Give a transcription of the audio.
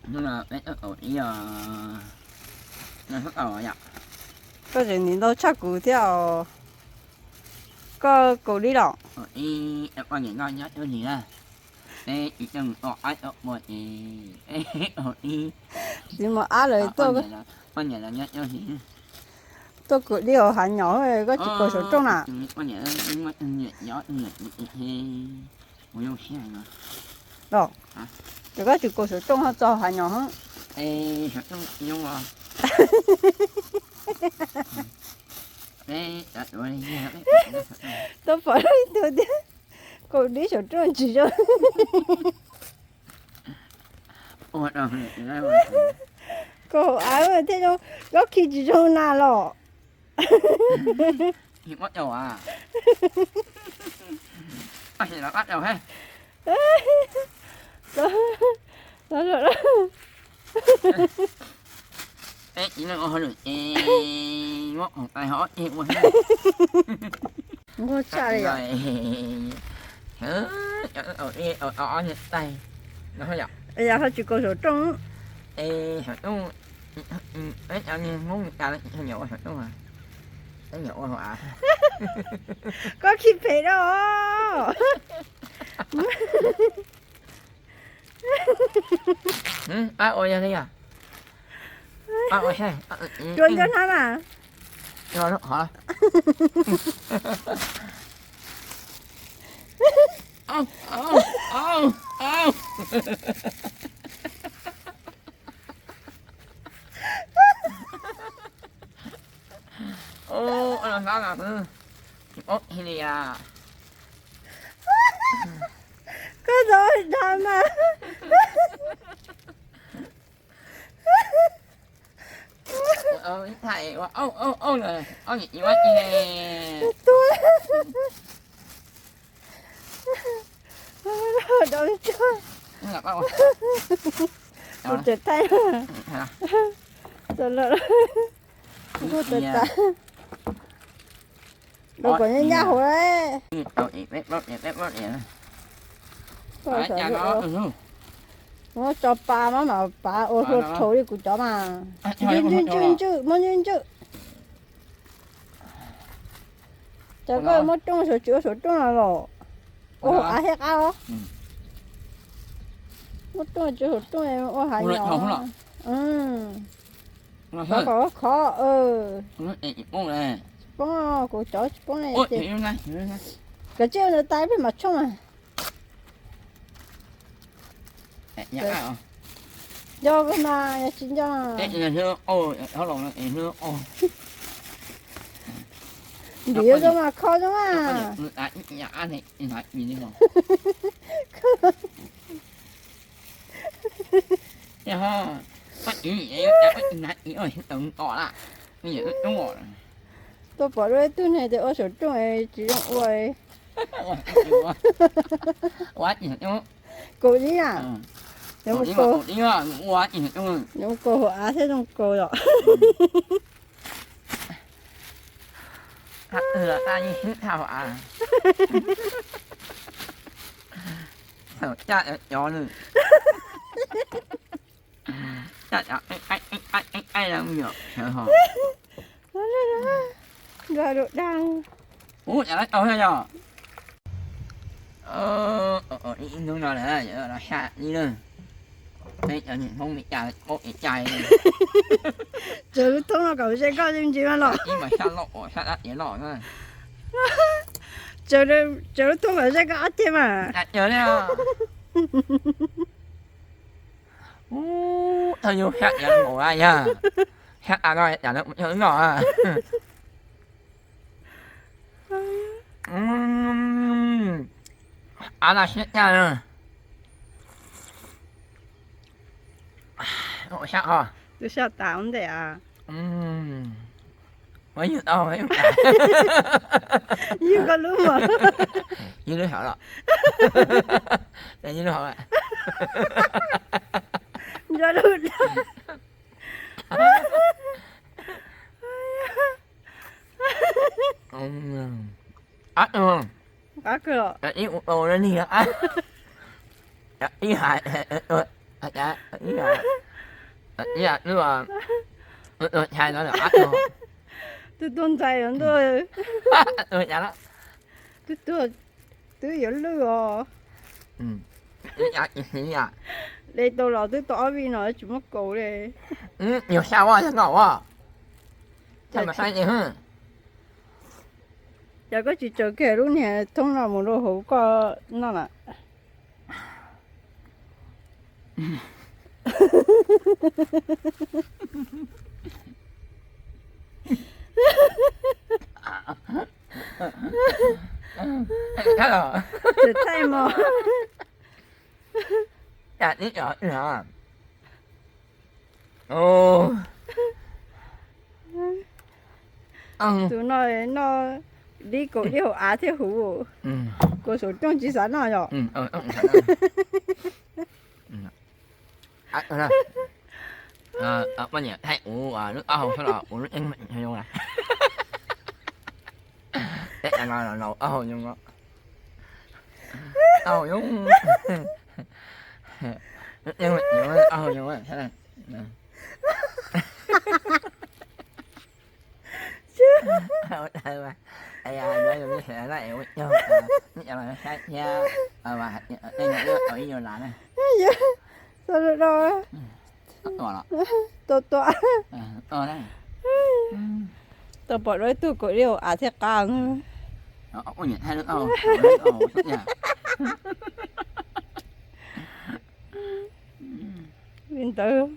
Hnub no peb tuaj kaus dib os. Koj tseem nim ntau tshaj kuv thiab os. Koj kaus dib los? Ib poj niam nyob cuab hlis na, peb tsis tau mus ua ob tau pua ces peb kaus dib. Txiv mus ab lawm tuaj, poj niam los nyob cuab hlis. Tuaj kaus dib hauv hav nyom, koj tsis kaus saum rooj na? Poj niam muaj niam nyob niam ces kuv zoo siab no. Los, ces koj tsis kaus saum rooj ho txog hav nyom hov. Saum rooj zoo os. Peb, tau pom ib tug thiab, kaus dib saum rooj tsis zoo. Kaus hauv av thiaj zoo, zaub khi tsis zoo na los. Nquag tshaj li os. Yog ho tsis kaus saum rooj. Peb cov niag Hmoob Meskas tsis tau nyiam ua saum rooj, peb nyiam ua hauv av. Koj khi phem dab os. Pab ua yog li yog. Pab ua saib. Cua nco hnab mas. Ub, hnab no xwb, tsis paub li as. Koj txhob dag mas. Thaij ua auj auj auj lawm, ob niam txiv ua ci. Tuag. Dau tsuag. Kuv tseem thaij. Txog lawm. Nquag tas tas. Rau kom nyaj nyaj hauv. Muab tso pa mab mam pav ua hlua thaum li kuv cov mas. Ntswj ntswj ntswj, muab ntswj ntswj. Cas koj muab rooj saum tsis ua saum rooj no los? Ua hauv av thiaj qab os. Muab rooj tsis ua saum rooj ua hav nyom. Khov khov, tsis poob, kuv cov tsis poob li. Kav tsij ua ntawd tas peb mam tshooj. Nco kawg mas, yog tsis nco. Ntim zoo mas kho zoo mas. Tuaj pom dua ib tug neeg tias ua saum rooj tsis zoo ua. Kaus dib na. Kaus hauv av thiaj zoo kaus yom. Thaum caj cov nws, caj cov, nkag rau dag. Ub, cas lawv tau thiab yog. Ib hnub no lawm, los xya ib lawm. Peb cov niag Hmoob Mes Kas paub kev cai. Tsaws lub thoob no kom ze koj ntsis mas los. Ib mas xya loj, xya dab tiav loj na. Tsaws lub thoob kom ze koj ob ceg mas. Ub, thawj yug xya tiav npaum na yog. Xya tas no cas lawv mus yog wb noj. Av no siab tshaj na. Ua xya ho. Tus xya tas ua ntej a. Ua yug tau, yug koj lub mas. Yug lub hauv los. Yug lub hauv. Nco lub dag. Qab kawg. Ib ua ua li ib hais, Ib yam, ib yam, tus tuag ntxais os ntuj. Tus tuag twb yuav lwj os. De tau los twb tau ob vij no tsis muab kaus li. Yog xya ua yog no ua. Cas koj tsis tsaws kiag lub niag thoob no mus rau hauv koj noj na. Thaij mos. Tus no noj dib kaus dib hauv av thiab huv. Kuv saum rooj tsis xav noj yom. Poj niam thaij kuv lub taub hau sab los kuv lub eeb zoo na. Peb no los ob hau zoo os. Taub hau zoo. Lub eeb zoo, taub hau zoo. Tua tua. Tau pom dua ib tug kaus dib hauv av thiaj qab. Li ntawd.